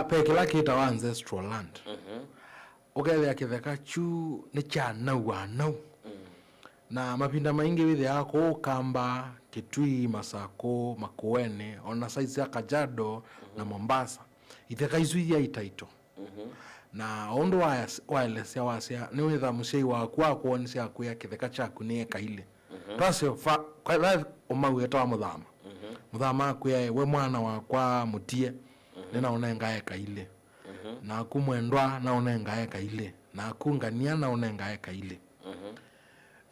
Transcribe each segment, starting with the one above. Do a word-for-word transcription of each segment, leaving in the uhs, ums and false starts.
Ve kĩla kĩtawa ancestral land. Ũkethĩa kĩtheka kyu nĩ kya nau wa nau. Na mavinda maingĩ wĩthĩawa kũu Kamba, Kitui, Masakũ, Makueni, ona side sya Kajiado na Mombasa. Itheka isu iyaĩ title. Na o ũndũ wa-, waelesya wasya, nĩwĩtha mũsyai waku akwoonisye akwĩa kĩtheka kyaku nĩ eka ilĩ. Twasye fa-, kwa-, va ũmau etawa Mũthama. Mũthama akwĩa, "We mwana wakwa mũtie, nĩnaũnenga eka ilĩ. Naku mwendwa naũnenga eka ilĩ. Naku ngania naũnenga eka ilĩ."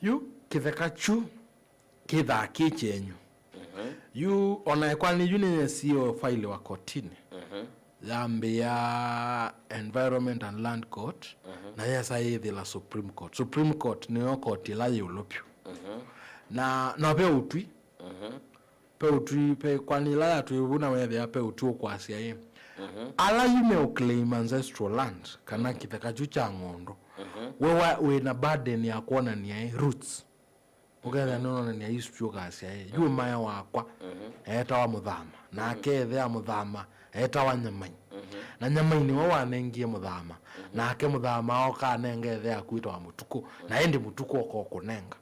Yu kĩtheka kyu kĩthaa kĩ kyenyu. Yu ona ĩkwani yu nĩyesie failiwa kotinĩ. Yambĩĩa Environment and Land Court, na yesa yĩthĩla Supreme Court. Supreme Court nĩyo koti ĩla yĩ ĩũlũ vyũ. Na no ve ũtwi. Ve ũtwi, ve ĩkwani ĩla yatwĩe vu na wethĩa ve ũtwi ũkwasya ĩ. Ala yu meũclaim ancestral land, kana kĩtheka kyu kya ng'ũndũ. We wa-, wĩna burden ya kwonania ĩ roots. Ũkethĩa nĩũnonania history ũkasya, "Ĩ, yu mae wakwa eetawa Mũthama, nake ĩthe ya Mũthama eetawa Nyamai. Na Nyamai nĩwe wanengie Mũthama, nake Mũthama ooka anenga ĩthe yaku wĩtawa Mũtukũ, na ĩndĩ Mũtukũ oka ũkũnenga."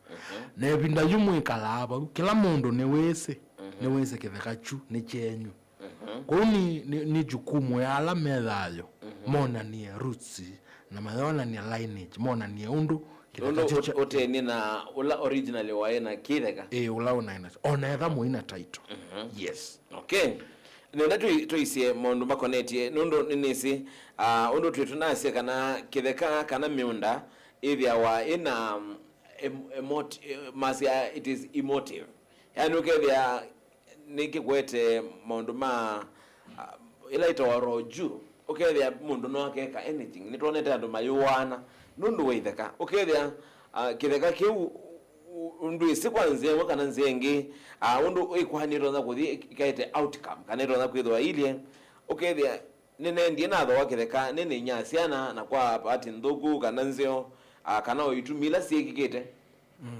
Na ĩvinda yu mwĩkalaa vau, kĩla mũndũ nĩwĩsĩ, nĩwĩsĩ kĩtheka kyu nĩ kyenyu. Kwoou nĩ, nĩ, nĩ jukumu ya ala me thayũ monanie roots, na mayonania lineage, monanie ũndũ kĩtheka ũndũ kyo ũt-, kya ũteni na ũla originally waĩ na kĩtheka. Ĩ, ũla ũnaĩ na, ona etha mũi na title. Yes. Okay. Nenda tũi-, tũisye maũndũ makonetye, nũndũ nĩnĩsĩ, ah, ũndũ twĩ tũnasya kana kĩtheka kana mĩũnda ĩthĩawa ĩna, um, em-, emot-, eh, masya it is emotive. Yani ũkethĩa nĩkĩkwete maũndũ ma, ah, ĩla ĩtawa roju. Ũkethĩa mũndũ no akeka anything. Nĩtwonete andũ mayũaana nũndũ wa itheka. Ũkethĩa, ah, kĩtheka kĩu, u-, u-, ndwĩsĩ kwa nzĩa ĩmwe kana nzĩa ĩngĩ, ah, ũndũ ĩkwani ĩtonya kũthi ĩk-, ĩkaete outcome, kana ĩtonya kwĩthĩwa ilye. Ũkethĩa nĩnendie nathooa kĩtheka, nĩnĩnyaa syana, na kwa bahati nthũku kana nzeo, ah, kana o itumi ila syĩkĩkĩte,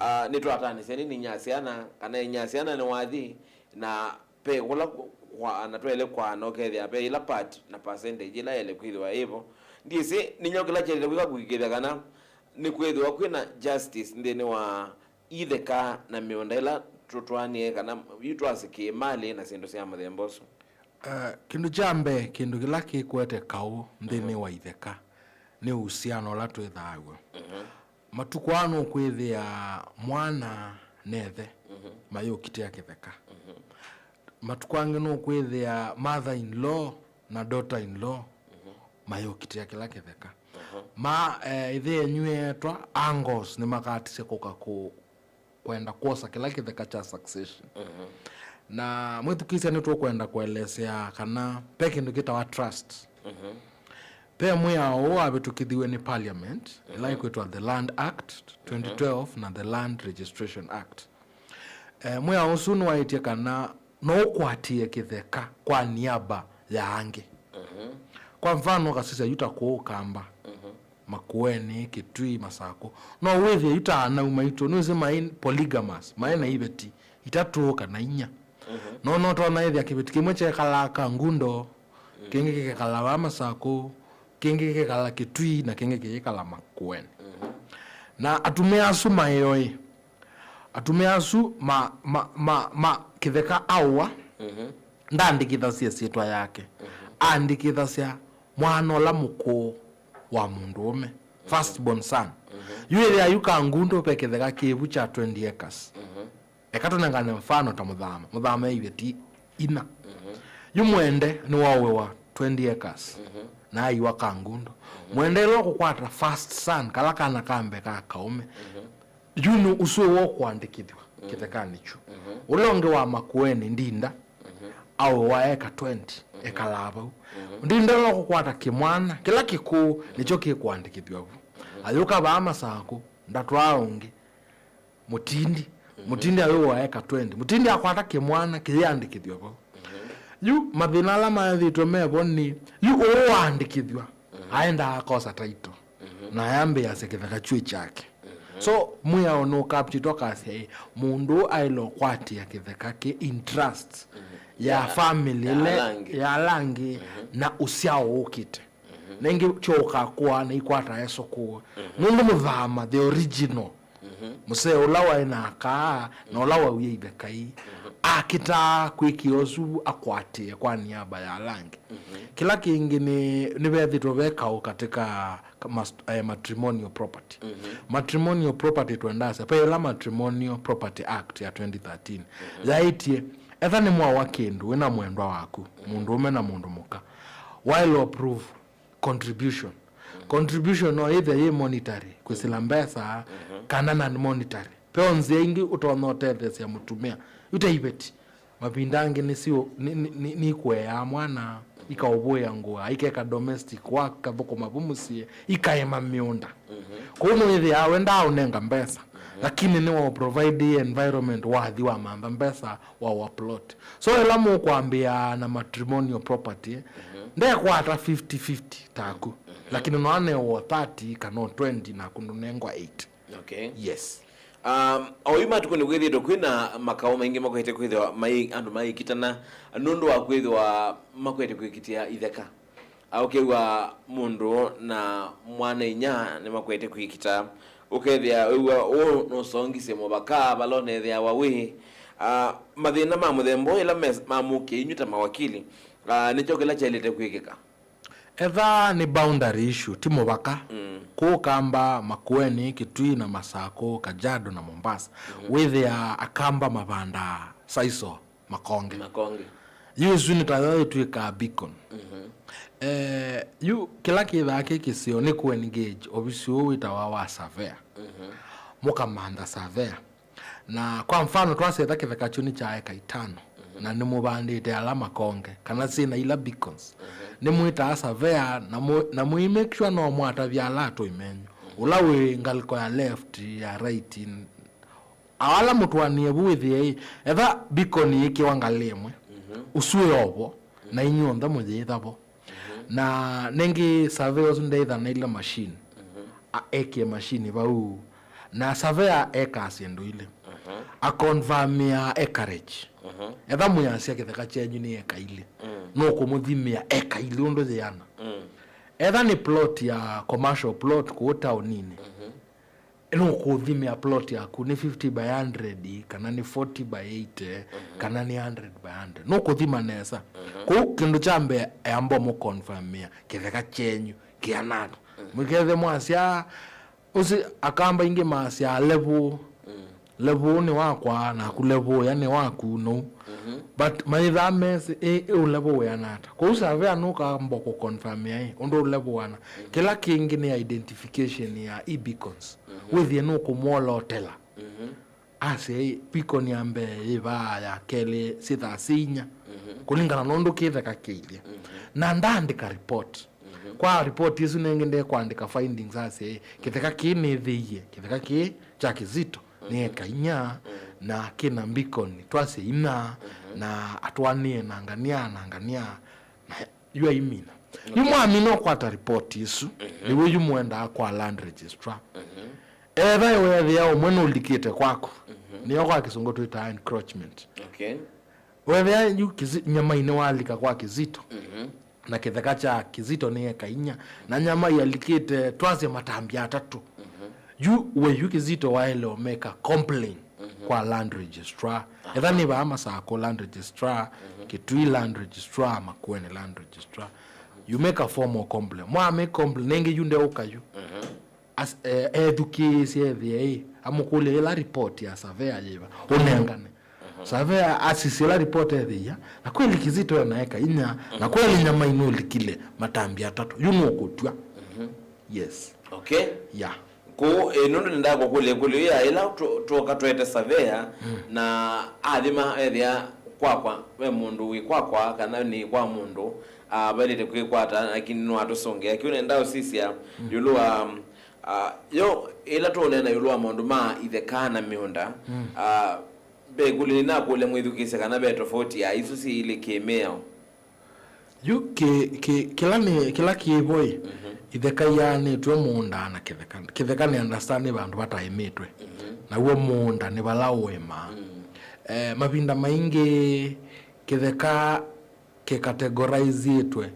ah, nĩtwatanĩsya nĩnĩnyaa syana, kana ĩnyaa syana nĩwathi, na ve kũla kwa-, na twaĩle kwaana, ũkethĩa ve ila part na percentage ĩla yaĩle kwĩthĩwa yĩvo. Ndyĩsĩ nĩnyaũ kĩla kyaĩlĩte kwĩka kũkĩkĩthya kana nĩkwĩthĩwa kwĩna justice nthĩnĩ wa itheka na mĩũnda ĩla tũtwaanie kana yu twasĩ kĩĩmalĩ na syĩndũ sya mũthemba ũsu. Eh, kĩndũ kya mbee, kĩndũ kĩla kĩkwete kaũ nthĩnĩ wa itheka nĩ uhusiano ũla twĩthaa w'o. Matukũ aa nũkwĩthĩa mwana na ĩthe mayũkitĩa kĩtheka. Matukũ angĩ nũkwĩthĩa mother in law na daughter in law mayũkitĩa kĩla kĩtheka. Ma, eh, ĩthe yenyu eetwa, uncles nĩmakatisye kũka kũ-, kwenda kwosa kĩla kĩtheka kya succession. Na mwĩthukĩĩsya nĩtũkwenda kũelesea kana ve kĩndũ kĩtawa trust. Ve mwĩao ũũ wavĩtũkĩthiw'e nĩ Parliament, ĩla ĩkwĩtwa the Land Act twenty twelve na the Land Registration Act. Eh, mwĩao ũsu nĩwaĩtye kana no ũkwatĩe kĩtheka kwa niaba ya angĩ. Kwa mfano, ũkasisya yu ta kũũ Kamba, Makueni, Kitui, Masakũ. No wĩthĩe yu ta anau maitũ, nĩwĩsĩ maĩ polygamous, maĩ na iveti itatũ kana inya. No, no tona ĩthĩa kĩveti kĩmwe kyekalaa Kangundo, kĩngĩ kĩkekala vaa Masakũ, kĩngĩ kĩkekala Kitui, na kĩngĩ kĩyĩkala Makueni. Na atumĩa asu maĩ oĩ, atumĩa asu ma, ma, ma, ma kĩtheka aũa, ndaandĩkĩthasya ĩsyĩtwa yake. Aandĩkĩthasya mwana ũla mũkũũ wa mũndũũme, first born son. Yu ĩthĩa yu Kangundo ve kĩtheka kĩvu kya twenty acres. Eka tũnengane mfano ta Mũthama. Mũthama e iveti ina. Yu Mwende nĩwaũĩwa twenty acres. Na aiwa Kangundo. Mwende ĩla ũkũkwata first son, kala kana ka mbee ka kaũme. Yu nĩ ũsu ũkũandĩkĩthw'a kĩthekanĩ kyu. Ũla ũngĩ wa Makueni, Ndinda, aũĩwa eka twenty, ekalaa vau. Ndinda ĩla ũkũkwata kĩmwana, kĩla kĩkũũ, nĩkyo kĩkũandĩkĩthw'a vu. Ayũka vaa Masakũ, ndatwaa ũngĩ. Mũtindi. Mũtindi ayũwa eka twenty. Mũtindi akwata kĩmwana kĩyĩandĩkĩthw'a vau. Yu mathĩna ala maethĩtwe mevo nĩ, yu ũũ waandĩkĩthw'a, aendaa akosa title. Na ayambĩĩasya kĩtheka kyũ kyake. So, mwĩao nũkaptitwa kasya ĩ, mũndũ ũũ aĩle ũkwatĩa kĩtheka kĩ in trust. ya, ya family ya ile Alangi, ya Alangi, na ũsyao ũkĩte. Nengĩ kyo ũkakũa na ikwata eso kũa. Nũndũ mũthama, the original. Mũsee ũla waĩ na akaa na ũla wawie ithekai, akĩtaa kwĩkĩa ũsu akwatĩe kwa niaba ya ala angĩ. Kĩla kĩngĩ nĩ, nĩvethĩtwe ve kaũ katika ka-, mas-, eh, matrimonial property. Matrimonial property twendasya, pe ĩla Matrimonial Property Act ya twenty thirteen yaĩtye, etha nĩmwawa kĩndũ wĩna mwendwa waku, mũndũũme na mũndũ mũka, waĩlwa prove contribution. Contribution no ĩthe yĩ monetary, kwĩsĩla mbesa, kana non monetary. Pe o nzĩa ingĩ ũtonya ũtetheesya mũtumĩa. Yu ta iveti. Mavinda angĩ nĩsio-, nĩ, nĩ, nĩ, nĩikueaa mwana, ikaũvũĩa ngũa, ikeka domestic work, kathũkũma vu mũsyĩ, ikaema mĩũnda. Kũu nũĩthĩaa we ndaaũnenga mbesa, lakini nĩwa provide environment, wathi wamantha mbesa, wawa plot. So ĩla mũkwambĩaa na matrimonial property, ndekwata fifty fifty taku, lakini no anewa thirty kana twenty naku ndũnengwa eight. Okay. Yes. Um, oyu matukũ nĩkwĩthĩĩtwe kwĩna makaũ maingĩ makwete kwĩthĩwa mai, andũ maikitana nũndũ wa kwĩthĩwa makwete kwĩkitĩa itheka. Aũkew'a mũndũ na mwana-inyia nĩmakwete kwĩkita, ũkethĩa wĩw'a ũũ nũsongisye mũvaka vala ũnethĩawa wĩ. Ah, mathĩna ma mũthemba ũũ ĩla mes-, mamũkĩa inyw'ĩ ta mawakili, ah, nĩkyo kĩla kyaĩlĩte kwĩkĩka? Etha nĩ boundary issue, ti mũvaka. Mm. Kũu Kamba, Makueni, Kitui na Masakũ, Kajiado na Mombasa, wĩthĩaa Akamba mavandaa sisal makonge. Makonge. Yu ĩsu nĩ ta yo ĩtw'ĩkaa beacon. Eh, yu kĩla kĩthaa kĩ kĩseo nĩ kũ engage ovisi ũũ wĩtawa wa surveyor. Mũkamantha surveyor. Na kwa mfano, twasetha kĩtheka kyu nĩ kya eka itano, na nĩmũvandĩte ala makonge, kana syĩna ila beacons. Nĩmwĩtaa surveyor, na mũ-, na mũi make sure no mwatavya ala atũi menyu. Ũla wĩ ngalĩko ya left, ya right, Ala mũtũanĩe vu wĩthĩe-ĩ, etha beacon yĩkĩwa ngalĩ ĩmwe, ũsu wĩ o vo, na inyw'onthe mũyĩtha vo. Na nengĩ surveyor ũsu ndeĩthanaile machine, a-, ekie machine vau. Na surveyor ekaa syĩndũ ilĩ. Akonvamĩa acreage. Etha mwĩasya kĩtheka kyenyu nĩ eka ilĩ, nũkũmũthimĩa eka ilĩ ũndũ yĩana. Etha nĩ plot ya commercial plot kũu taũninĩ, nũkũthimĩa plot yaku nĩ fifty by hundred, kana nĩ forty by eighty, kana nĩ hundred by hundred. Nũkũthima nesa. Kũu kĩndũ kya mbee, eamba mũconfirmĩa kĩtheka kyenyu kĩana ata. Mũkethe mwasya, ũsi Akamba ingĩ masya level, level nĩ wakwa, naku level ya nĩ waku, no. But mayĩthaa mesĩ, ĩ, ĩ ũlevel wĩana ata. Kũu surveyor nũkamba kũconfirmĩa, ĩ, ũndũ ũlevel wĩana. Kĩla kĩngĩ nĩ identification ya e-beacons. Wĩthĩe nũkũmwolotela. Asya, "Ĩ, beacon ya mbee yĩ vaa, ya kelĩ syĩ thaa syĩ inya." Kũlingana na ũndũ kĩtheka kĩilye. Na ndaandĩka report. Kwa report ĩsu nengĩ ndekwandĩka findings, asya, "Ĩ, kĩtheka kĩĩ nĩthĩie, kĩtheka kĩĩ kya Kizito nĩ eka inya, na kĩna beacon twasya ina, na atwanĩe na ngania, na ngania." Na yu aimina. Yu mwamina ũkwata report ĩsu, nĩw'o yu mwendaa kwa land registrar. Etha wethĩa ũmwe nũlikĩte kwaku, nĩyo kwa kĩsũngũ twĩtaa encroachment. Okay. Wethĩa yu Kizi-, nyamainĩ walika kwa Kizito, na kĩtheka kya Kizito nĩ eka inya, na nyamai alikĩte twasye matambya atatũ. Yu we yu Kizito waĩle ũmeka complain kwa land registrar. Etha nĩ vaa Masakũ land registrar, Kitui land registrar, Makueni land registrar. You make a formal complaint. Mwa make complaint, nengĩ yu ndeũka yu. As-, eh, ethukĩĩsye ethĩe ĩ, amũkũlya ĩla report ya surveyor yĩva, ũnengane. Surveyor asisya ĩla report ethĩia, na kweli Kizito ena eka inya, na kweli nyama inũlikile matambya atatũ. Yu nũkũtw'a. Yes. Okay. Yeah. Kũu, eh, nũndũ nĩndaa kũkũlya ĩkũlyo ya ĩla tũ-, twoka twete surveyor, na athima ethĩa kwakwa, ve mũndũ wĩ kwakwa, kana nĩ kwa mũndũ, ah, vaĩlĩte kwĩkwata, lakini nĩwatũsũngĩa. Kĩu nenda ũsisya ĩũlũ wa, ah, yo, ĩla tũũneena ĩũlũ wa maũndũ ma itheka na mĩũnda, ah, ve ĩkũlyo nĩnakũlya mwĩthukĩĩsya kana ve tofauti ya isu syĩ ilĩ kĩ mĩao. Yu kĩ, kĩ, kĩla nĩ, kĩla kĩ vo ĩ, itheka iyaanĩtw'e mũũnda na kĩtheka. Kĩtheka nĩ understand nĩ vandũ vataĩmĩtwe. Naw'o mũũnda nĩ vala ũĩmaa. Eh, mavinda maingĩ kĩtheka kĩkategoraizĩtwe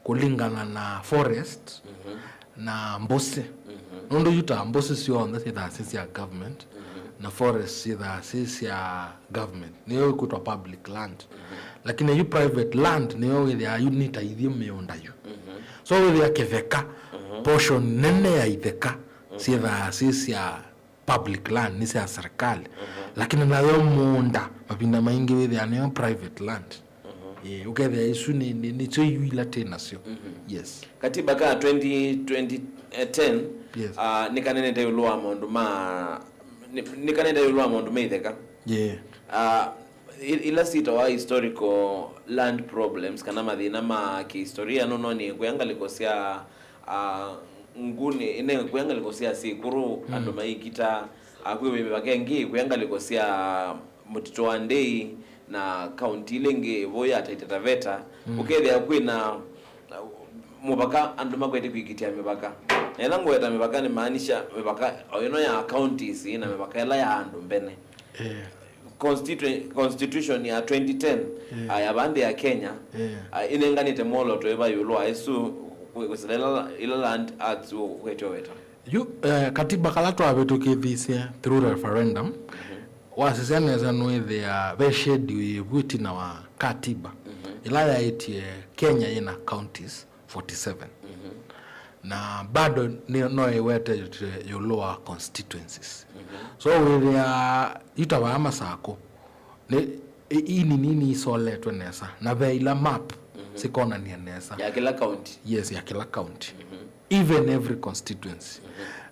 kũlingana na forest na mbũsĩ. Nũndũ yu ta mbũsĩ syonthe syĩthaa syĩ sya government, na forest syĩthaa syĩ sya government, nĩyo ĩkwĩtwa public land. Lakini yu private land nĩyo wĩthĩaa yu nĩ ta ithyĩ mĩũnda yu. So wĩthĩa kĩtheka, portion nene ya itheka syĩthaa syĩ sya public land, nĩ sya serikali. Lakini nayo mũũnda mavinda maingĩ wĩthĩa nĩyo private land. Ĩĩ, ũkethĩa isu nĩ, nĩ, nĩsyo iu ila twĩ nasyo. Yes. Katiba ka twenty, twenty ten, yes, ah, nĩkanenete ĩũlũ wa maũndũ ma, nĩ, nĩkanenete ĩũlũ wa maũndũ ma itheka. Yeah. Ah, i-, ila syĩtawa historical land problems, kana mathĩna ma kĩhistoria, nũnonie kũya ngalĩko sya, ah, nguni, ine kũya ngalĩko sya syĩkũrũ, andũ maikita, ah, kwĩ mĩvaka ĩngĩ kũya ngalĩko sya mũtitũ wa Ndei, na kaunti ila ingĩ vau ya Taita Taveta, ũkethĩa kwĩna, uh, mũvaka, andũ makwete kwĩkitĩa mĩvaka. Na ĩla ngweta mĩvaka nĩmaanisha mĩvaka o ĩno ya counties na mĩvaka ĩla ya andũ mbene. Eh. Constitu-, constitution ya twenty ten, eh, ah, ya vaa nthĩ ya Kenya, eh, ah, ĩnenganĩte mwolooto ĩva ĩũlũ wa ĩsu kwĩ-, kwĩsĩla ila, ila land acts ũkwetya weta. Yu, eh, katiba kala twavĩtũkĩthisye through referendum, wasisya nesa nũĩthĩa ve schedule yĩvu ĩtina wa katiba, ĩla yaĩtye Kenya yĩna counties forty seven. Na bado nĩ, no ĩwetete ĩũlũ wa constituencies. So wĩthĩa yu ta vaa Masakũ, nĩ, i-, ini nini isoletwe nesa, na ve ila map sikonania nesa. Ya kĩla county. Yes, ya kĩla county. Even every constituency.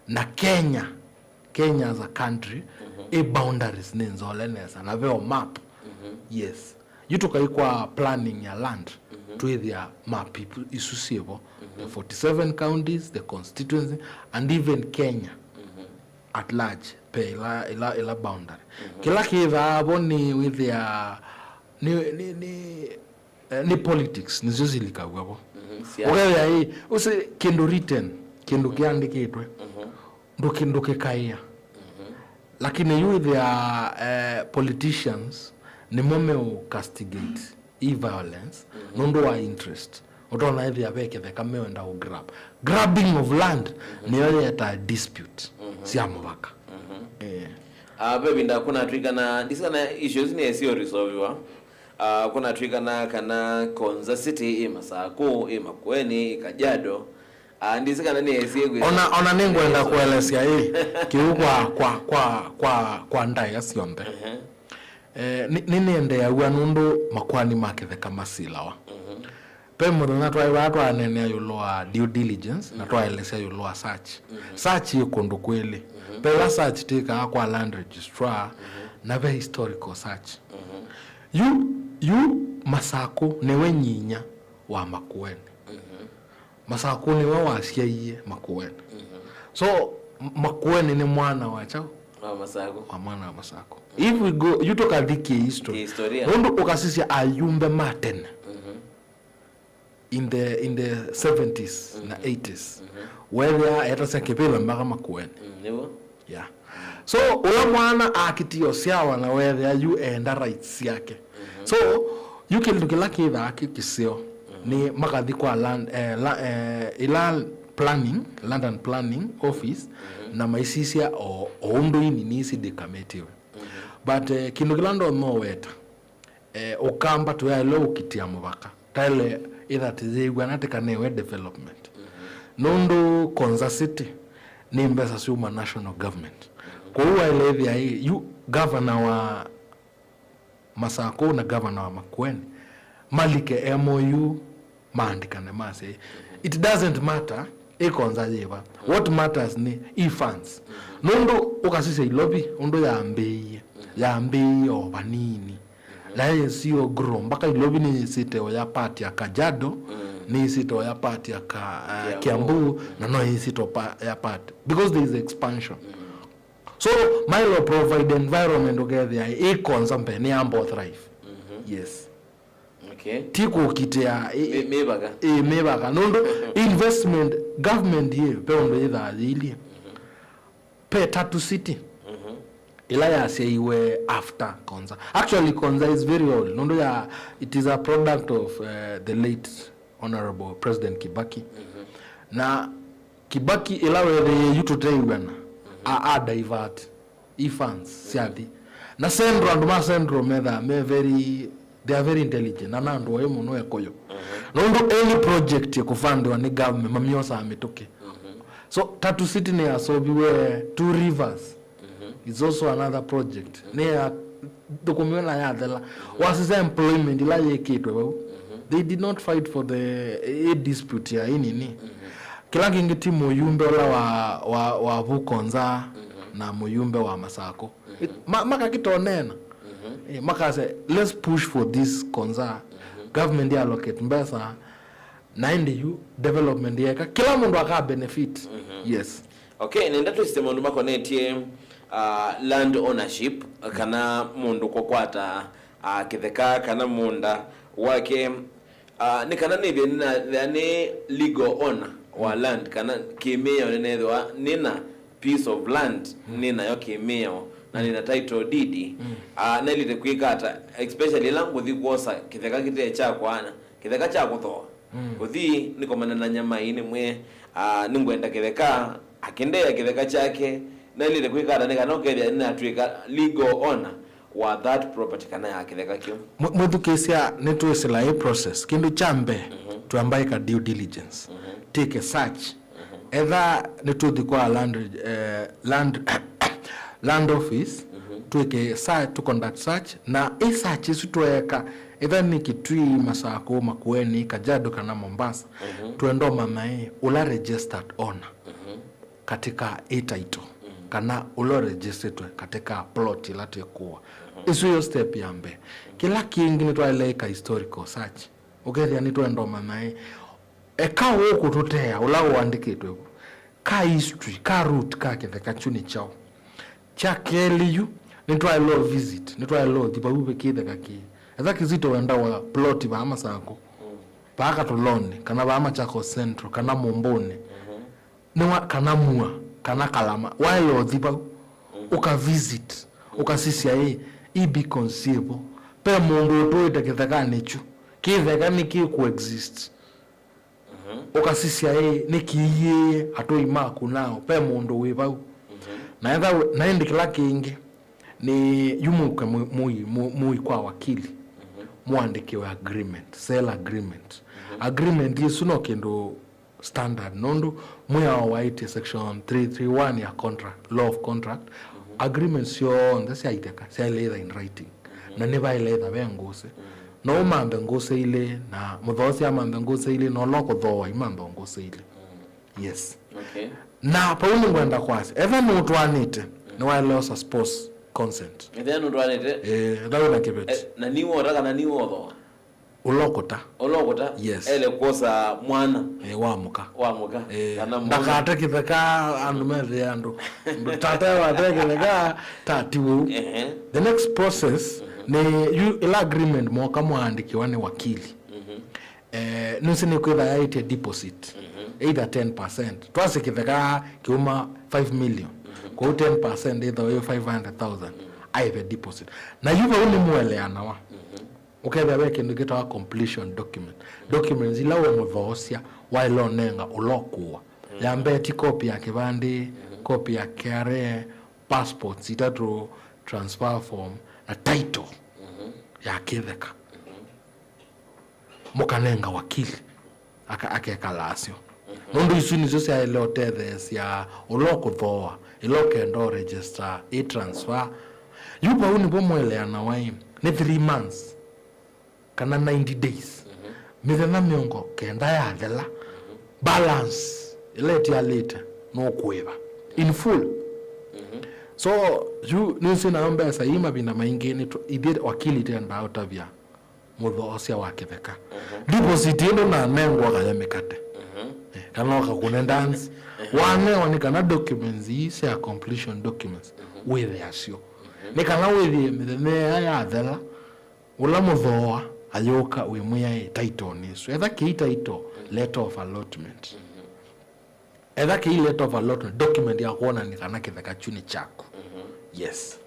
Na Kenya, Kenya as a country, i boundaries nĩ nzole nesa, na veo map. Yes. Yu tũkaikwa planning ya land, twĩthĩa map ipu-, isu syĩvo. The forty seven counties, the constituency, and even Kenya at large, pe ila, ila, ila boundary. Kĩla kĩthaa vo nĩ wĩthĩa, nĩ, nĩ, nĩ, eh, nĩ politics, nĩsyo silikaw'a vo. Ũkethĩa ĩ, ũsĩ kĩndũ written, kĩndũ kĩandĩkĩtwe, ndũkĩ-, ndũkĩkaĩa. Lakini yu wĩthĩa, eh, politicians nĩmo meũ castigate i violence, nũndũ wa interest. Ũtonya ĩthĩa ve kĩtheka meenda ũ grab. Grabbing of land nĩyo yeta dispute sya mũvaka. Eh. Ah, ve vinda kũnatw'ĩkana, ndisikana issues nĩ sio resolviwa. Ah, kũnatw'ĩkana kana Konza City ĩ Masakũ, ĩ Makueni, ĩ Kajiado. Ah, ndisikana nĩ esie kwĩ. Ona, ona nĩngwenda kũelesya ĩ, kĩu kwa, kwa, kwa, kwa, kwa ndaĩa syonthe. Eh, nĩ, nĩnĩendeeaw'a nũndũ makoani ma kĩtheka masilawa. Ve mũthenya twaĩ vaa twaneenea ĩũlũ wa due diligence na twaelesya ĩũlũ wa search. Search yĩ kũndũ kwĩlĩ. Ve ĩla search twĩkaa kwa land registrar, na ve historical search. Yu, yu Masakũ nĩwe nyinya wa Makueni. Masakũ nĩwe wasyaie Makueni. So, M-, Makueni nĩ mwana wa kyaũ? Wa Masakũ. Wa mwana wa Masakũ. If we go, yu tũkathi kĩ history. Kĩ historia. Nũndũ ũkasisya ayumbe ma tene. In the, in the seventies na eighties. Wethĩa etasya kĩvĩla mpaka Makueni. Mm, nĩw'o. Yeah. So, ũla mwana akitie ũsyawa na wethĩa yu eenda rights syake. So, yu kĩndũ kĩla kĩthaa kĩ kĩseo, nĩ makathi kwa land, eh, la, eh, ila planning, land and planning office, na maisisya o, o ũndũ ini nĩsi ndĩkamĩtiwe. But, eh, kĩndũ kĩla ndonya ũweta, eh, Ũkamba tũyaĩlwe ũkitĩa mũvaka. Taĩle ĩthati yĩw'ana tĩkanewe development. Nũndũ Konza City nĩ mbesa syuma national government. Kwoou waĩle ĩthĩa ĩ, yu gavana wa Masakũ na gavana wa Makueni malike M O U, maandĩkane masye, it doesn't matter ĩ Konza yĩva. What matters nĩ i funds. Nũndũ ũkasisya Ilovi ũndũ yambĩĩie, yambĩĩie o vanini. Na yĩsĩ o grow mpaka Ilovi nĩyĩsĩte oya part ya Kajiado, nĩyĩsĩte oya part ya ka, uh, Kiambu, na no yĩsĩte pa, ya part because there is expansion. So, maĩle provide environment ũkethĩa ĩ Konza mbee nĩ yamba thrive. Yes. Okay. Ti kũkitĩa ĩ, mĩvaka. Ĩ mĩvaka. Nũndũ investment, government yĩ, ve ũndũ yĩthaa yĩilyĩ. Ve Tatu City. Ĩla yasyaiwe after Konza. Actually, Konza is very old. Nũndũ ya, it is a product of, uh, the late Honorable President Kibaki. Na Kibaki ĩla weethĩie yu tũteĩw'ana, a, a divert i funds syathi. Na Central, andũ ma Central methaa me very, they are very intelligent, na na andũ oĩ mũno Ekũyũ. Nũndũ any project ĩkũfandiwa nĩ government, mamyosaa mĩtũkĩ. So, Tatu City nĩyasoviwe, Two Rivers is also another project. Nĩyathũkũmiwe na yathela. Wasisya employment ĩla yĩkĩtwe vau. They did not fight for the, eh, dispute ya inini. Kĩla kĩngĩ ti mũyumbe ũla wa, wa, wa vu Konza na mũyumbe wa Masakũ. It, ma, makakĩtonena. Eh, makasya, "Let's push for this Konza." Government ya allocate mbesa, na ĩndĩ yu development yeka, kĩla mũndũ aka benefit. Yes. Okay, nenda twĩsĩte maũndũ makonetye, uh, land ownership, kana mũndũ kũkwata, uh, kĩtheka kana mũũnda wake. Ah, nĩ kana nĩthĩe nĩna, nĩ legal owner wa land, kana kĩmĩao nĩnethĩwa nĩna piece of land nĩnayo kĩmĩao, na nĩna title deed. Ah, naĩlĩte kwĩka ata, especially ĩla ngũthi kwosa kĩtheka kĩte kyakwa, na kĩtheka kya kũthooa? Kũthi nĩkomana na nyama ĩĩ nĩmwĩe, ah, nĩngwenda kĩtheka, akĩndeea kĩtheka kyake, naĩlĩte kwĩka ata nĩ kana ũkethĩa nĩnatw'ĩka legal owner wa that property kana ya kĩtheka kĩu? Mwe-, mwĩthukĩĩsya, nĩtwĩsĩla ĩ process. Kĩndũ kya mbee, twamba ĩka due diligence. Take a search. Etha nĩtũthi kwa land, eh, land, land office, twĩke search, to conduct search, na ĩ search ĩsu tweeka, etha nĩ Kitui, Masakũ, Makueni, Kajiado kana Mombasa, twenda ũmanya ĩ, ũla registered owner katika ĩ title, kana ũla ũregistĩtwe katika plot ĩla twĩkũa. Ĩsu yo step ya mbee. Kĩla kĩngĩ nĩtwaĩle ĩka historical search. Ũkethĩa nĩtwenda ũmanya ĩ, eka ũũ kũtũtea ũla ũandĩkĩtwe vu, ka history, ka root ka kĩtheka kyu nĩ kyaũ. Kya kelĩ yu, nĩtwaĩle ũ visit, nĩtwaĩle ũthi vau ve kĩtheka kĩĩ. Etha Kizito wendawa plot vaa Masakũ, vaa Katolonĩ, kana vaa Machakos Central, kana Mũmbũnĩ, nĩwa kana Mua, kana Kalama, waĩle ũthi vau, ũka visit, ũkasisya ĩ, ĩ beacons syĩvo, ve mũndũ ũtũĩte kĩthekanĩ kyu, kĩtheka nĩkĩ kũ exist, ũkasisya ĩ, nĩkĩiĩe atũi maku nao, ve mũndũ wĩ vau. Na etha we-, na ĩndĩ kĩla kĩngĩ, nĩ yu mũke mũ-, mũi-, mũ-, mũi kwa wakili, mũandĩkĩwe agreement, sale agreement. Agreement ĩsu no kĩndũ standard, nũndũ mwĩao waĩtye section three three one ya contract, law of contract, agreements syonthe sya itheka syaĩle ĩtha in writing, na nĩvaĩle ĩtha ve ngũsĩ. No ũmanthe ngũsĩ ilĩ, na mũthoosi amanthe ngũsĩ ilĩ, na ũla ũkũthooa imanthe ngũsĩ ilĩ. Yes. Okay. Na vau nĩngwenda kwasya, etha nũtwaanĩte, nĩwaĩle ũsa spouse consent. Ethĩa nũtwaanĩte? Eh, etha wĩna kĩveti. Eh, na nĩwota kana nĩwothooa? Ũla ũkũta. Ũla ũkũta? Yes. Ele kwosa mwana. Eh, wa mũka. Wa mũka. Eh, kana mwana. Ndakate kĩtheka andũ methĩa andũ. Tata wate kĩtheka, tati wau. Ehe. The next process, nĩ yu ĩla agreement moka mwaandĩkĩwa nĩ wakili. Eh, nũsĩ nĩkwĩtha yaĩtye deposit. Either ten percent. Twasĩ kĩtheka kĩuma five million. Kwoou ten percent ĩtha ĩ five hundred thousand. Aĩve deposit. Na yu vau nĩ mũeleanawa. Ũkethĩa ve kĩndũ kĩtawa completion document. Documents ila we mũthoosya waĩle ũnenga ũla ũkũwa. Ya mbee ti copy ya kĩvandĩ, copy ya K R A, passports itatũ, transfer form, na title ya kĩtheka. Mũkanenga wakili, aka-, akekala asyo. Nũndũ isu nĩsyo syaĩle ũtetheesya ũla ũkũthooa, ĩla ũkenda ũregister ĩ transfer. Yu vau nĩvo mweleanawa ĩ, nĩ three months kana ninety days. Mĩthenya mĩongo kenda yathela, balance ĩla ĩtialĩte nũkũĩva in full. So, yu nĩsĩ nayo mbesa ii mavinda maingĩ nĩ tũ-, ithyĩ wakili twendaa ũtavya mũthoosya wa kĩtheka. Deposit ĩno nanengwa kaya mĩkate. Eh, kana ũkakũne dance. Wanewa nĩ kana documents ii sya completion documents wĩthĩa syo. Nĩ kana wĩthĩe mĩthenya ĩya yathela, ũla mũthooa ayũka wĩmwĩa ĩ, title nĩ ĩsu. Etha kĩi title, letter of allotment. Etha kĩi letter of allotment, document ya kwonania kana kĩtheka kyu nĩ kyaku. Yes.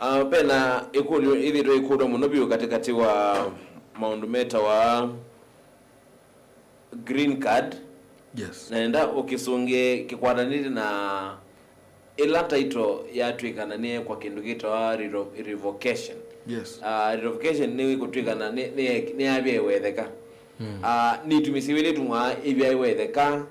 Ah, pena ĩkũlyo ĩthĩtwe ĩkũlwa mũno vyũ katĩkatĩ wa maũndũ metawa green card. Yes. Na nenda ũkĩsũngĩe kĩkwatanĩte na ĩla title yatw'ĩkana nĩyekwa kĩndũ kĩtawa rero-, revocation. Yes. Ah, revocation nĩ kũtw'ĩkana nĩ, nĩ, nĩyavya ĩwetheka. Mm. Ah, nĩ itumi syĩw'ĩ ila itũmaa ĩvya ĩwetheka,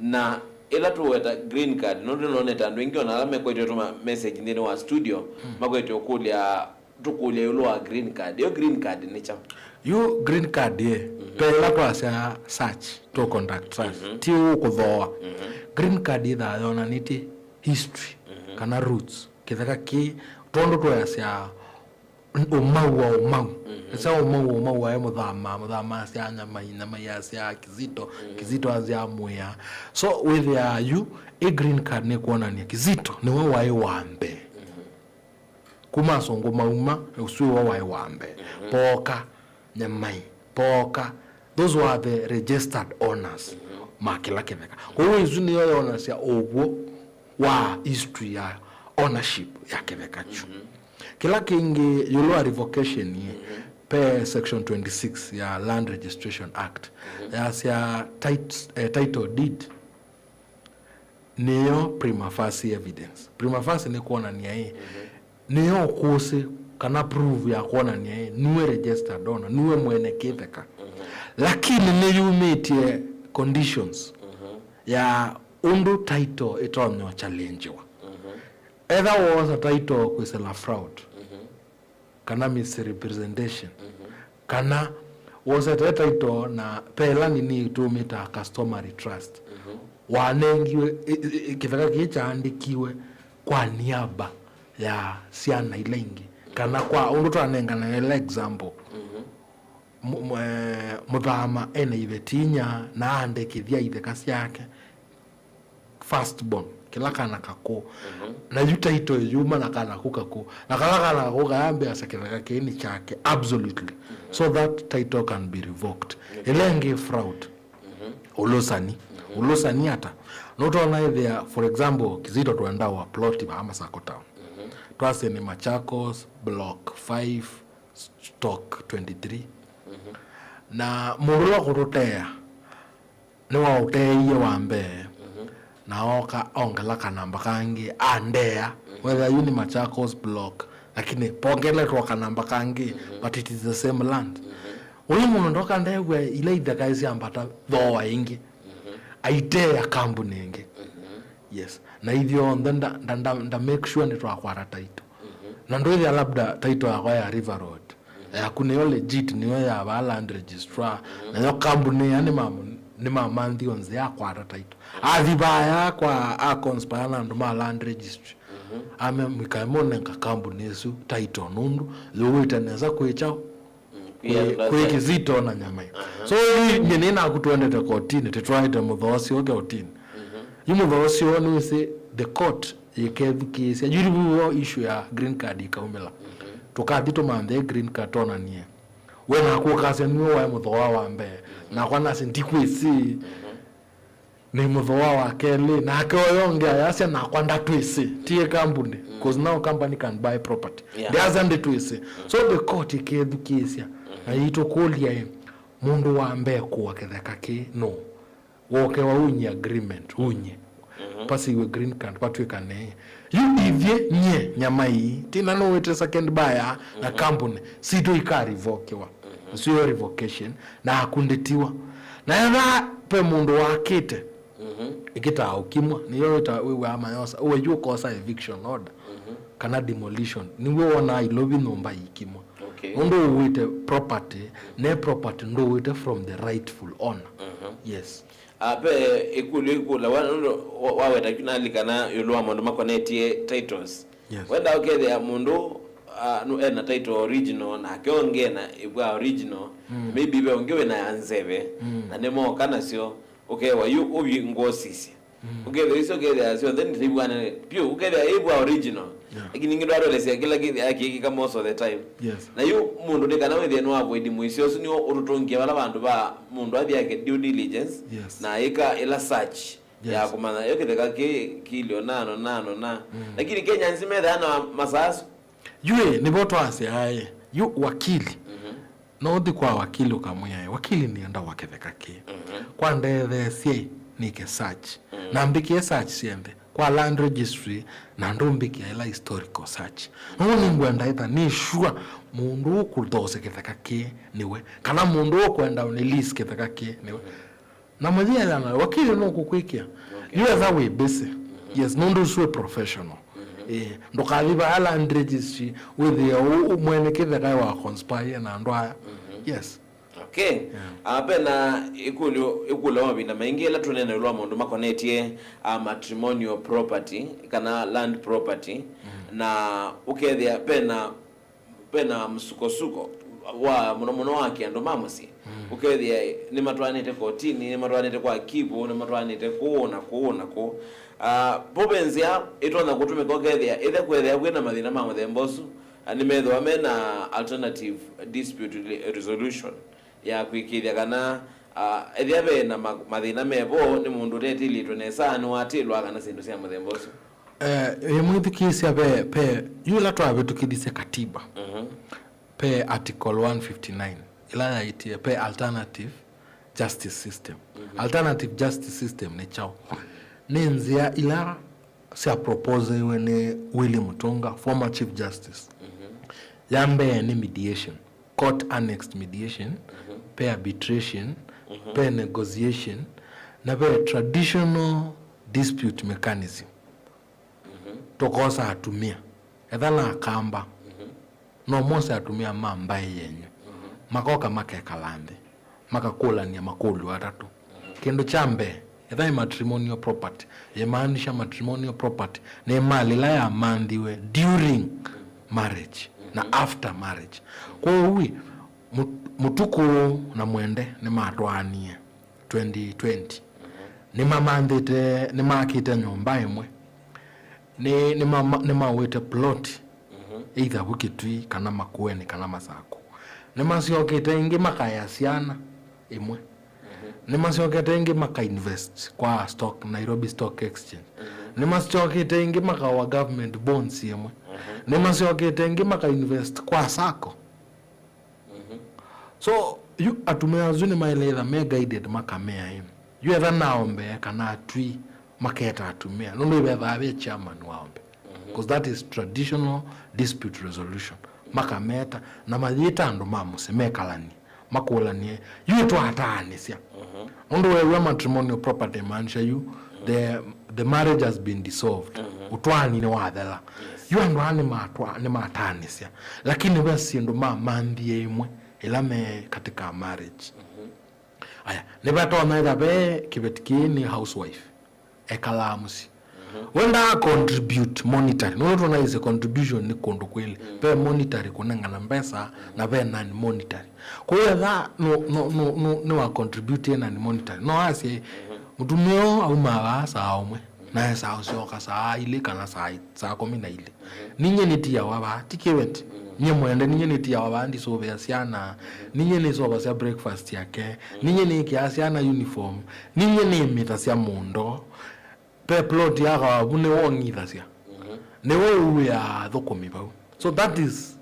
na ĩla tũweta green card, nũndũ nonete andũ aingĩ ona ala mekwetwe tũma message nthĩnĩ wa studio, mm, makwete ũkũlya, tũkũlya ĩũlũ wa green card. Yo green card nĩ kyaũ? Yu green card ye, mhm, pe ĩla twasya search, to conduct search, mhm, ti ũkũthooa. Mhm. Green card yĩthaa yonanĩtye history, mhm, kana roots, kĩtheka kĩ, tondũ twasya ũmau wa ũmau. Mhm. Esa ũmau wa ũmau waĩ Mũthama, Mũthama asya Nyamai, Nyamai asya Kizito, mhm, Kizito asya Mwĩa. So, wĩthĩaa yu, ĩ green card nĩ kwonania Kizito nĩwe waĩ wa mbee. Mhm. Kuma asũngũ mauma, ũsu we waĩ wa mbee. Mhm. Pooka, Nyamai, pooka. Those were the registered owners, mhm, ma kĩla kĩtheka. Kwoou ĩsu nĩyo yonasya ũw'o wa history ya ownership ya kĩtheka kyu. Mhm. Kĩla kĩngĩ ĩũlũ wa revocation ĩ, mhm, pe section twenty-six ya Land Registration Act, mhm, yasya tit-, eh, title deed nĩyo prima facie evidence. Prima facie nĩ kwonania ĩ, mhm, nĩyo ũkũsĩ kana proof ya kwonania ĩ, nue registered owner, nue mwene kĩtheka. Mhm. Lakini nĩyumĩtye conditions, mhm, ya ũndũ title ĩtonya ũchallengewa. Mhm. Etha woosa title kwĩsĩla fraud, mhm, kana misrepresentation, mhm, kana wosete title na pela nini tũmĩtaa customary trust, mhm, wanengiwe, ĩ, ĩ, ĩ, kĩtheka kĩĩ kyaandĩkiwe kwa niaba ya syana ila ingĩ, kana kwa ũndũ twanenganae ĩla example, mhm, mu-, mu-, eh, Mũthama ena iveti inya na aandĩkĩthya itheka syake firstborn, kĩla kana kakũũ. Mhm. Na yu title yuma na kana kũu kakũũ. Na kala kana kakũũ kayambĩasya kĩtheka kĩĩ nĩ kyake, absolutely. Mhm. So that title can be revoked. Okay. Ĩla ĩngĩ fraud. Mhm. Ũlũsani. Mhm. Ũlũsani ata? Nũtona ĩthĩa, for example, Kizito twenda wa plot vaa Masako Town. Mhm. Twasye nĩ Machakos, block five, stock twenty-three. Mhm. Na mũndũ ũla ũkũtũtea, nĩwaũteeie wa mbee, mhm, na ooka ongela kanamba kangĩ, andea, mhm, whether yu nĩ Machakos block, lakini pongeletwa kanamba kangĩ, mhm, but it is the same land. Mhm. Ũyũ mũndũ ndoka ndew'a ila itheka syambata thooa ĩngĩ, mhm, aiteea kambuni ĩngĩ. Mhm. Yes. Na ithyonthe nda, nda, nda, nda make sure nĩtwakwata title. Mhm. Na ndwĩthĩa labda title yakwa ya River Road, mhm, yaku nĩyo legit, nĩyo ya vaa land registrar, mhm, nayo kambuni ya nĩma-, nĩmamanthie nzĩa akwata title. Mhm. Athi vaya kwa a conspire na andũ ma land registry. Mhm. Ame mwĩkae mũnenga kambuni ĩsu title nũndũ yũwĩte nesa kwĩ kyaũ? Mm, kwĩ, kwĩ Kizito na Nyamai. Aha. So yu nyie nĩ naku twendete kotini, tĩtwaĩte mũthooa ũsyo kotini. Mhm. Yu mũthooa ũsyo nĩwĩsĩ the court yĩkethukĩĩsya. Yu rĩu ĩyo issue ya green card ĩkaumĩla. Mhm. Tũkathi tũmanthe green card twonanie. We naku ũkasya nĩwe waĩ mũthooa wa mbee. Mhm. Nakwa nasĩ ndikwĩsĩ. Mhm. Nĩ mũthooa wa kelĩ, nake ũyũ ũngĩ ayasya nakwa ndatwĩsĩ, ti ĩ kambuni, mm, 'cause now company can buy property. Yeah. Ndĩasya ndĩtwĩsĩ. Mm. So the court ĩkethukĩĩsya, mm-hmm, na yĩitũkũlya ĩ, mũndũ wa mbee kũa kĩtheka kĩĩ nũũ? Wokewa unyi agreement, unyi. Mm-hmm. Pasiwe green card, patwĩka nĩ. Yu ithyĩ, nyie, Nyamai, tina nũwĩte second buyer na, mm-hmm, kambuni, sitũ ikarivokĩwa. Mm-hmm. Nĩsyo revocation, na akundĩtiwa. Na etha ve mũndũ wakĩte, mhm, ĩkĩtaa ũkimwa, nĩyo wĩta-, wĩw'aa mayosa, ũwe yu ũkosa eviction order, mhm, kana demolition. Nĩw'o wonaa Ilovi nyũmba ikimwa. Okay. Nũndũ ũwĩte property, ne property ndũwĩte from the rightful owner. Mhm. Yes. Ah, ve ĩkũlyo ĩkũlawa, nũndũ wa-, waweta kyu nalikana ĩũlũ wa maũndũ makonetye titles. Yes. Wenda ũkethĩa mũndũ, ah, nũ-, ena title original, nake ũngĩ ena ĩvwa original, mm, maybe ve ũngĩ wĩna ya nzeve, mm, na nĩmooka nasyo, ũkewa yu ũvi ngosisye. Mm. Ũkethĩa icio ũkethĩa syonthe nĩtaivw'ane vyũ, ũkethĩa ĩvwa original. Yeah. Lakini ningĩ ndwatwelesya kĩla kĩthĩa kĩkĩka most of the time. Yes. Na yu mũndũ nĩ kana wĩthĩe nĩ avoid mũisyo ũsu nĩw'o ũtũtũngie vala vandũ va mũndũ athi ake due diligence, yes, na ĩka ĩla search. Yes. Ya kũmanya yo kĩtheka kĩ kĩlyo nano nano na. Mm. Lakini Kenyans methaa na masaa asu. Yu ĩ, nĩvo twasyaa ĩ, yu wakili. Mhm. No ũthi kwa wakili ũkamwĩa ĩ, "Wakili, nĩenda wa kĩtheka kĩĩ. Mhm. Kwa ndetheesye nĩke search. Mm. Na mbĩkĩe search syonthe kwa land registry, na ndũmbĩkĩa ĩla historical search. No nĩngwenda ĩtha nĩ sure mũndũ ũkũthosya kĩtheka kĩĩ nĩwe, kana mũndũ ũkwenda ũnĩ lease kĩtheka kĩĩ nĩwe." Mhm. Na mũyĩelana, wakili nũkũkwĩkĩa. Okay. Yu etha wĩ busy. Mhm. Yes, nũndũ ũsu wĩ professional. Mhm. Eh, ndũkathi vaa land registry, wĩthĩe ũ, ũ mwene kĩtheka wa conspire na andũ aya. Mhm. Yes. Okay. Yeah. Ah, pena ĩkũlyo, ĩkũlyo mavinda maingĩ ĩla tũnene ĩũlũ wa maũndũ makonetye, ah, matrimonial property kana land property. Mm. Na ũkethĩa pena pena msukosuko wa mũno mũno wa kĩandũ ma mũsyĩ. Mm. Ũkethĩa nĩmatwaanĩte kotini, nĩmatwaanĩte kwa kivu, nĩmatwaanĩte kũũ na kũũ na kũũ. Ah, vo ve nzĩa ĩtonya kũtũmĩka ũkethĩa, ĩthe kwethĩa kwĩna mathĩna ma mũthemba ũsu, ah, nĩmethĩwa mena alternative dispute re-, resolution ya kwĩkĩĩthya kana, ah, ethĩa ve na ma-, mathĩna mevo, nĩ mũndũ ũtetĩlĩtwe nesa, nĩwatĩlwa kana syĩndũ sya mũthemba ũsu. Eh, ĩ mwĩthukĩĩsya ve, ve, yu ĩla twavĩtũkĩthisye katiba, mhm, ve article one fifty-nine, ĩla yaĩtye ve alternative justice system. Mhm. Alternative justice system nĩ kyaũ? Nĩ nzĩa ila sya proposeiwe nĩ Willy Mutunga, former Chief Justice. Mhm. Ya mbee nĩ mediation, court annexed mediation, mhm, ve arbitration, mhm, ve negotiation, na ve traditional dispute mechanism. Mhm. Tũkosa atumĩa, etha na akamba, mhm, no mose atumĩa ma mbaĩ yenyu, mhm, makoka makekala nthĩ, makakũlany'a makũlyo atatũ. Mhm. Kĩndũ kya mbee, etha ĩ matrimonial property, yĩmaanisha matrimonial property nĩ malĩ ĩla yamanthiwe during marriage na, mhm, after marriage. Kwoou ĩ, Mũ-, Mũtukũ na Mwende nĩmatwaanie twenty twenty. Mhm. Nĩmamanthĩte, nĩmakĩte nyũmba ĩmwe. Nĩ, nĩmama-, nĩmauĩte plot, mhm, either vu Kitui kana Makueni kana Masakũ. Nĩmasyokete ĩngĩ makaya syana ĩmwe. Mhm. Nĩmasyokete ĩngĩ maka invest kwa stock, Nairobi Stock Exchange. Mhm. Nĩmasyokete ĩngĩ makawa government bonds ĩmwe. Mhm. Nĩmasyokete ĩngĩ maka invest kwa sacco. Mhm. So, yu atumĩa asu nĩmaĩle ĩtha me guided makamea ĩ. Yu etha naombe kana atwi maketa atumĩa. Nũndũ ĩvethaa ve chairman wa ombe. Mhm. 'Cause that is traditional dispute resolution. Makameta na mayĩta andũ ma mũsyĩ mekalanie. Makũlanie. Yu twataanĩsya. Mhm. Nũndũ weew'a matrimonial property maanisha yu, mhm, the, the marriage has been dissolved. Mhm. Ũtwaani nĩwathela. Yes. Yu andũ aa nĩmatwa-, nĩmataanĩsya. Lakini ve syĩndũ mamanthie ĩmwe ĩla me katika marriage. Mhm. Aya, nĩvatonya ĩtha ve kĩveti kĩĩ nĩ housewife. Ekalaa mũsyĩ. Mhm. Wendaa contribute monetary. Nũndũ tũnaĩsye contribution nĩ kũndũ kwĩlĩ. Mm. Ve monetary kũnengana mbesa, mhm, na ve non-monetary. Kwoou etha nũ-, nũ-, nũ-, nũ-, nĩwa contribute non-monetary. No asye, mhm, mũtumĩa ũũ aumaa vaa saa ũmwe, na esaa ũsyoka saa ilĩ kana saa, saa kũmi na ilĩ. Mhm. Ninyie nĩtiawa vaa, ti kĩveti. Mm. Nyie Mwende, ninyie nĩtiawa vaa, ndisũvĩa syana. Mhm. Ninyie nĩsovasya breakfast yake. Mm. Ninyie nĩkĩaa syana uniform. Ninyie nĩmĩthasya mũndo. Ve plot yakawa vu nĩwe ũng'ithasya. Mhm. Nĩwe ũw'ĩaa athũkũmi vau. So that is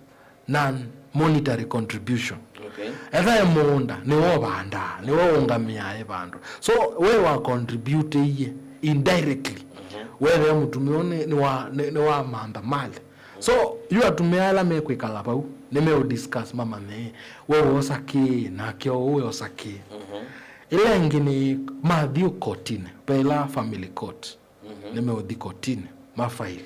non-monetary contribution. Okay. Etha e mũũnda, nĩwe ũvandaa, nĩwe ũũngamĩaa ĩvandũ. So we wa contribute-ĩie indirectly. Mhm. Wethĩa mũtumĩa ũũ nĩ, nĩwa-, nĩ, nĩwamantha malĩ. So yu atumĩa ala mekwĩkala vau, nĩmeũ discuss mamanye, we wosa kĩĩ, nake ũũ wosa kĩĩ. Mhm. Ĩla ĩngĩ nĩ mathiĩ kotinĩ, ve ĩla family court. Mhm. Nĩmeũthi kotinĩ, ma file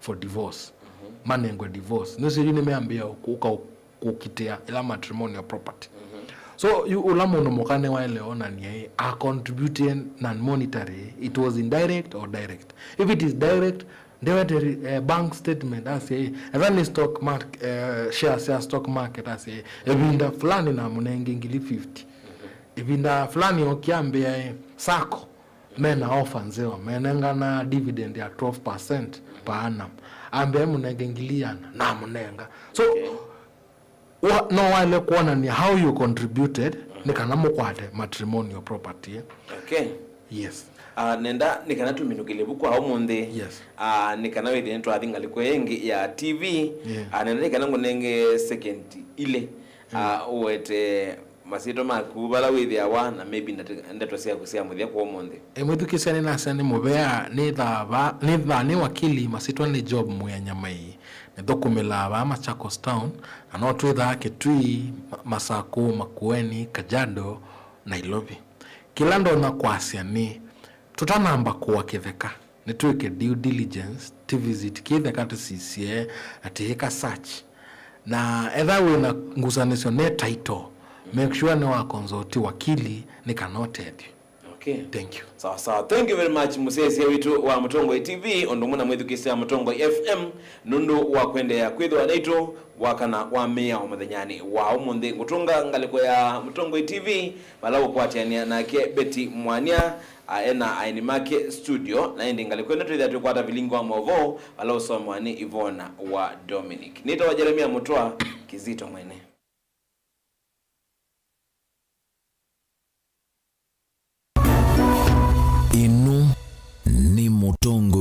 for divorce. Mhm. Manengwe divorce. Nũsĩ yu nĩmeambĩĩa kũka kũkitĩa ĩla matrimonial property. Mhm. So, yu ũla mũndũ mũka nĩwaĩle onanie, a contributing non-monetary, it was indirect or direct. If it is direct, ndewete, eh, bank statement, asya, etha nĩ stock mark-, eh, shares ya stock market, asya, ĩvinda fulani namũnenge ngili fifty. Mhm. Ĩvinda fulani okiambĩa, eh, sacco, mena offer nzeo, menengana dividend ya twelve percent per annum. Ambĩa mũnenge ngili iana, namũnenga. So, okay, wa-, no waĩle kwonania how you contributed, nĩ kana mũkwate matrimonial property, eh. Okay. Yes. Ah, nenda nĩ kana tũminũkĩle vu kwa ũmũnthĩ. Yes. Ah, nĩ kana wĩthĩe nĩtwathi ngalĩko ĩngĩ ya T V. Yeah. Ah, nenda nĩ kana ngũnenge second ilĩ. Ah, ũwete masyĩtwa maku vala wĩthĩawa na maybe ndeto syaku sya mũthya kwa ũmũnthĩ. E, mwĩthukĩĩsya nĩnasya nĩ mũvea, nĩ thaa va, nĩ thaa, nĩ wakili, masyĩtwa nĩ Job Mwĩanyamai. Nĩthũkũmĩlaa vaa Machakos Town, na no twĩthaa Kitui, Ma- Masakũ, Makueni, Kajiado, Nairobi. Kĩla ndonya kwasya nĩ, tũtanamba kũa kĩtheka, nĩtwĩke due diligence, tũvisit kĩtheka tũsisye, na tũĩka search. Na etha wĩna ngusanĩsyo ne title, make sure nĩ wa consult wakili nĩ kana ũtethyo. Okay. Thank you. Sawa sawa. Thank you very much, mũsyaĩĩsya witũ wa Mũtongoi T V, ũndũ ũmwe na mwĩthukĩĩsya wa Mũtongoi F M, nũndũ wa kũendeea kwĩthĩwa naitũ wakana wa mĩao mũthenyanĩ wa ũmũnthĩ. Ngũtũnga ngalĩko ya Mũtongoi T V, vala ũkwatĩanĩa nake Betty Mwania, a, ena aeni make studio, na ĩndĩ ngalĩko ĩno twĩthĩa twĩkwata vilingi wa maũvoo, vala ũsomewa nĩ Ivona wa Dominic. Nĩtawa Jeremia Mũtwa, Kizito Mwene. Ĩno nĩ Mũtongoi